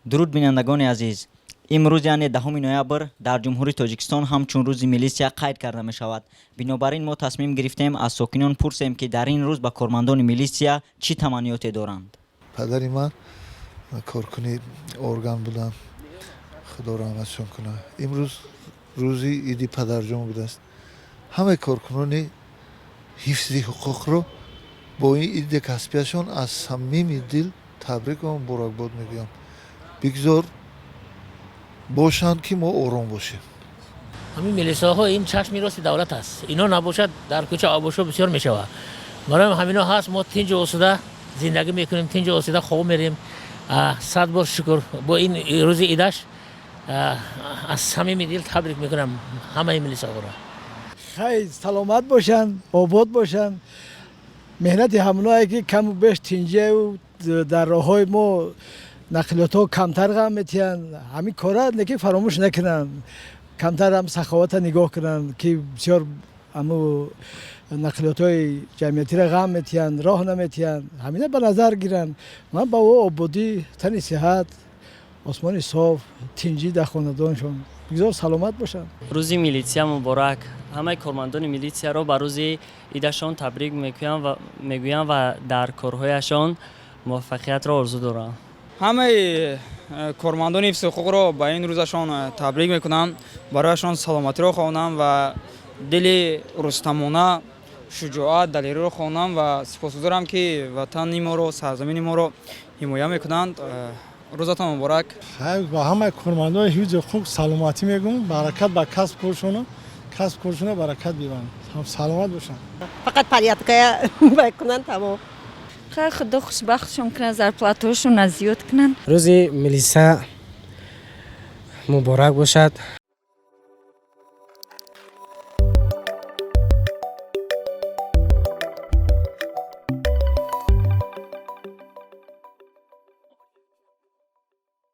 Дуруд, бинандагони азиз! Имрӯз, яъне 10 ноябр, дар Ҷумҳурии Тоҷикистон ҳамчун Рӯзи милисия қайд карда мешавад. Бинобар ин мо тасмим гирифтем, аз сокинон пурсем, ки дар ин рӯз ба кормандони милисия чӣ таманниёте доранд. Падари ман коркуни орган буданд, Худо раҳматшон кунад. Имрӯз рӯзи иди падарҷон будааст. Ҳамаи коркунони ҳифзи ҳуқуқро бо ин иди касбияшон аз самими дил табрику муборакбод мегӯям. Бигзор бошанд, ки мо ором бошем. Ҳамин милисаҳо ин чашми рости давлат аст. Ино набошад, дар кӯча обошӯ бисёр мешавад. Барои ҳамино ҳаст, мо тинҷу осуда зиндагӣ мекунем, тинҷу осуда хоб мерем. Сад бор шукр. Бо ин рӯзи идаш аз самими дил табрик мекунам ҳамаи милисаҳоро. Хай, саломат бошанд, обод бошанд. Меҳнати ҳамоное, ки каму беш тинҷиаю дар роҳҳои мо нақлиётҳо камтар ғам метиҳанд. Ҳамин кора неки фаромӯш накунанд, камтар ҳам саховата нигоҳ кунанд, ки бисёр ҳаму нақлиётҳои ҷамъиятиро ғам метиҳанд, роҳ наметиҳанд. Ҳамина ба назар гиранд. Ман ба ӯ ободӣ, тани сиҳат, осмони соф, тинҷӣ дар хонадоншон. Бигзор саломат бошанд. Рӯзи милитсия муборак! Ҳамаи кормандони милитсияро ба рӯзи идашон табрик мегӯям ва дар корҳояшон муваффақиятро орзу дорам. Ҳамаи кормандони ҳифзи ҳуқуқро ба ин рӯзашон табрик мекунам, барояшон саломатиро хоҳонам ва дили рустамона, шуҷоат, далериро хоҳонам ва сипосгузорам, ки ватани моро, сарзамини моро ҳимоя мекунанд. Рӯзатон муборак! Ба ҳамаи кормандони ҳифзи ҳуқуқ саломатӣ мегӯм, баракат ба касб коршона, касб коршона баракат бибанд, саломат бошанд. Фақат порядка кунанд, тамом. Хай, Худо хушбахтшон кунад, зарплатаҳошонро зиёд кунанд. Рӯзи милиса муборак бошад!